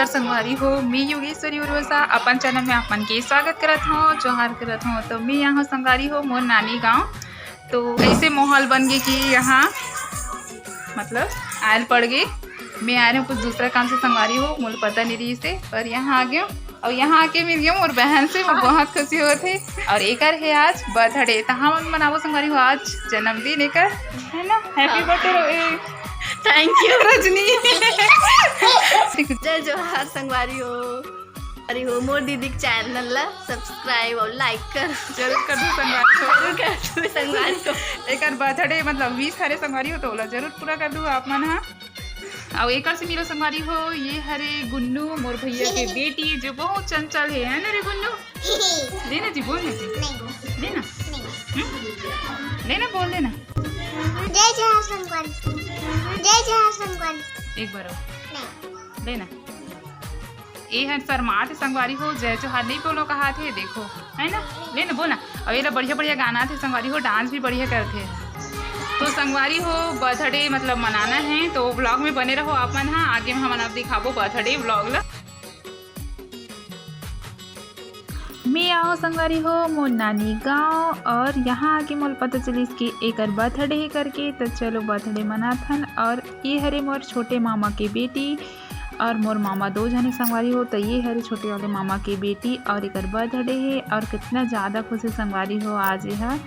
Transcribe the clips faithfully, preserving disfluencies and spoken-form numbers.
संगवारी हो, मैं योगेश्वरी उर्वसा अपन चैनल में आप मन के स्वागत करत हूँ, जोहार करत हूँ। तो मैं यहाँ संगवारी हो मोर नानी गाँव। तो ऐसे माहौल बन गए कि यहाँ मतलब आयल पड़ गए। मैं आ रही हूँ कुछ दूसरा काम से संगवारी हो, मोला पता नहीं रही से, पर यहाँ आ गया हूँ। और यहाँ आके मिल गया मोर बहन से, मोर बहुत खुशी होत हे। और एकर है आज बर्थडे, तो हम मनाबो संगवारी हो आज जन्मदिन एकर, है ना? Happy birthday row-, A, Thank you। रजनी। जय जोहार संगवारी हो। अरे हो, मोर दीदी के चैनल ला सब्सक्राइब और लाइक कर। जरूर कर दू संगवारी हो। जरूर कर दू संगवारी हो। एकर बर्थडे मतलब विश हरे संगवारी हो, तो ओला जरूर पूरा कर दू आप मन हा। अउ एकर से मिलो संगवारी हो, ये हरे गुन्नू, मोर भैया के बेटी, जो बहुत चंचल है, है ना रे गुन्नू? लेना जी, बोल ना जी। नहीं। लेना। नहीं। हम्म? लेना, बोल देना। जय जोहार संगवारी। जय जोहार संगवारी। एक बार और। नहीं। लेना। ए हर शर्मात हे संगवारी हो, जय जोहार नहीं बोलो कहा थे, देखो, है ना? ले ना, बोल ना। अब ये ला बढ़िया बढ़िया गाना थे संगवारी हो, डांस भी बढ़िया करथे। तो संगवारी हो, बर्थडे मतलब मनाना है, तो व्लॉग में बने रहो आप मन हा। आगे में हमन अब दिखाबो बर्थडे व्लॉग ला। मैं आहो संगवारी हो मोर नानी गांव, और यहाँ आके मोला पता चलिस कि एकर बर्थडे हे करके। तो चलो बर्थडे मनाथन। और ये हरे मोर छोटे मामा के बेटी, और मोर मामा दो झने संगवारी हो। तो ये हरे छोटे वाले मामा के बेटी, और एकर बर्थडे हे, और कितना ज़्यादा खुशी संगवारी हो आज ये हा।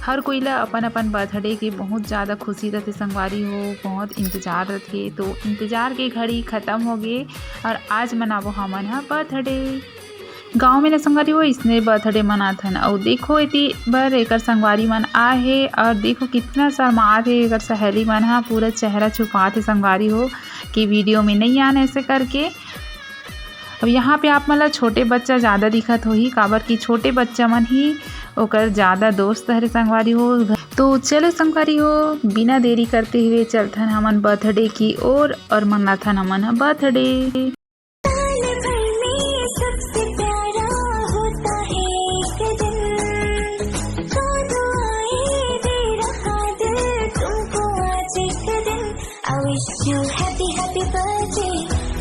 हर कोई ला अपन अपन बर्थडे के बहुत ज़्यादा खुशी रहथे संगवारी हो, बहुत इंतजार रहथे। तो इंतजार के घड़ी खत्म हो गए और आज मनाबो हमन ह बर्थडे। गाँव में न संगवारी हो इसने बर्थडे मनाथन। अउ देखो एती बर एकर संगवारी मन आए हे और देखो कितना शर्मात हे एकर सहेली मन ह, पूरा चेहरा छुपात हे संगवारी हो कि वीडियो में नहीं आन ऐसे करके। अब यहाँ पे आप मन ला छोटे बच्चा ज़्यादा दिखत होही, काबर कि छोटे बच्चा मन ही ओकर ज़्यादा दोस्त हरे संगवारी हो। तो चलो संगवारी हो, बिना देरी करते हुए चलथन हमन बर्थडे की ओर और मनाथन हमन ह बर्थडे। साल भर में सबसे प्यारा होता है एक दिन, कौन आए दे रहा दिल तुमको आज एक दिन। I wish you happy, happy birthday,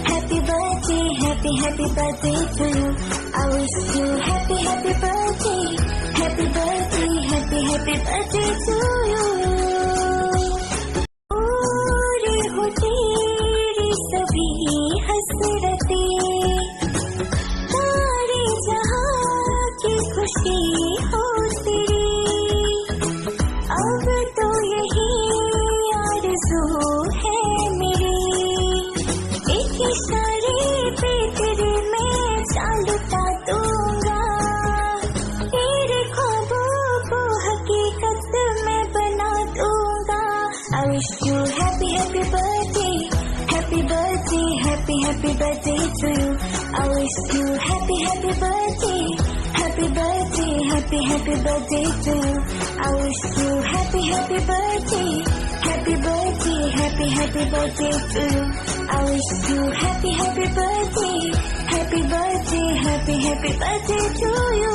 happy birthday, happy, happy birthday to you. I wish you happy, happy birthday, happy birthday, happy, happy birthday to you. पूरी हो तेरी सभी हसरतें, सारे जहां की खुशी हो तेरी। अब तो यही आरज़ू है मेरी, एक इशारे पे तेरे मैं चांद उतार दूंगा, तेरे ख्वाबों को हकीकत मैं बना दूंगा। I wish you happy, happy birthday, happy birthday, happy, happy birthday to you. I wish you happy, happy birthday, happy birthday, happy, happy birthday to you. I wish you happy, happy birthday, happy birthday, happy, happy birthday to you. I wish you happy, happy birthday, happy birthday, happy, happy birthday to you.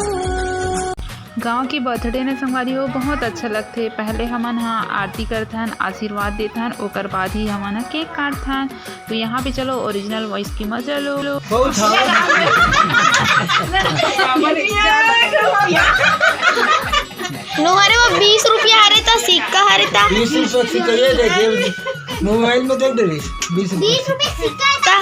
गांव के birthday में संगवारी हो बहुत अच्छा लगथे। पहले हमन ह आरती करथन, आशीर्वाद देथन, ओकर बाद ही हमन ह केक काटथन। तो यहाँ पे चलो ओरिजिनल वॉइस की मजा लो। बहुत नो हरे वो बीस रुपया हरे ता सिक्का हरे ता। बीस रुपया सिक्का ये देखिए, मोबाइल में देख डरे, बीस रुपया। बीस रुपया सिक्का है ता।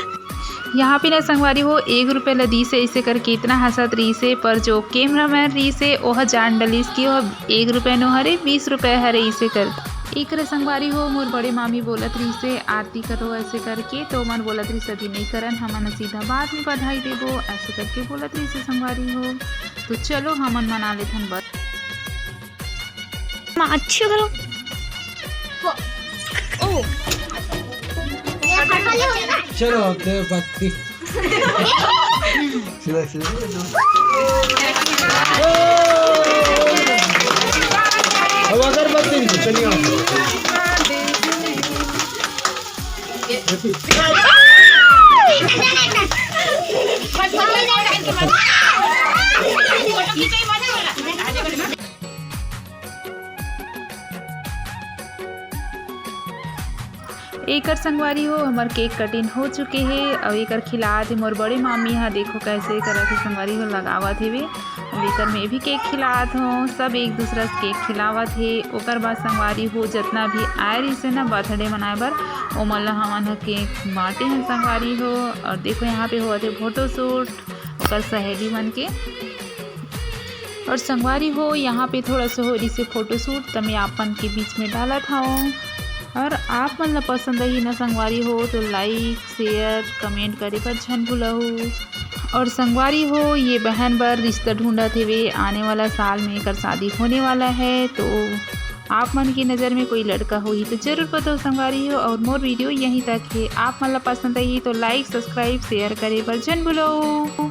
यहाँ पे ना संगवारी हो एक रुपया ला दीस हे, इसे करके इतना हंसत रहीस हे, पर जो कैमरामैन रहीस हे, ओह जान डलिस कि ओह एक रुपया नो हरे, बीस रुपया हरे, इसे कर। एकरे संगवारी हो, मोर बड़े मामी बोलत रहीस हे, "आरती करो," ऐसे करके, तो मन बोलत रहीस, "अभी नहीं करन, हमन सीधा बाद में बधाई देबो," ऐसे करके बोलत रहीस हे संगवारी हो। तो चलो, हमन मना लेथन बस। माँ, अच्छी करो। ओ। चलो, अब दे बत्ती। सुनो, सुनो। अब अगरबत्ती भी, चलिए। एकर संगवारी हो, हमर केक कटिंग हो चुके हे अउ एकर खिलात हे मोर बड़े मामी ह। देखो कैसे करत हे संगवारी हो, लगावत हेवे। अब एकर मैं भी केक खिलात हूँ। सब एक दूसरा से केक खिलावत हे। ओकर बाद संगवारी हो, जितना भी आए रहिस हे ना बर्थडे मनाए बर, ओमन ला हमन ह केक बांटे हन संगवारी हो। और देखो यहाँ पे होवत हे फोटोशूट ओकर सहेली मन के। और संगवारी हो, यहाँ पे थोड़ा सा हो रहिस हे फोटोशूट, त मैं आप मन के बीच में डालत हूँ। और आप मन ला पसंद आही ना संगवारी हो, तो लाइक, शेयर, कमेंट करे बर झन भूलहू। और संगवारी हो, ये बहन बर रिश्ता ढूंढत हेवे, आने वाला साल में एकर शादी होने वाला है, तो आप मन की नज़र में कोई लड़का होही तो जरूर बताओ संगवारी हो। और मोर वीडियो यहीं तक है, आप मन ला पसंद आही तो लाइक, सब्सक्राइब, शेयर करे बर झन भूलहू।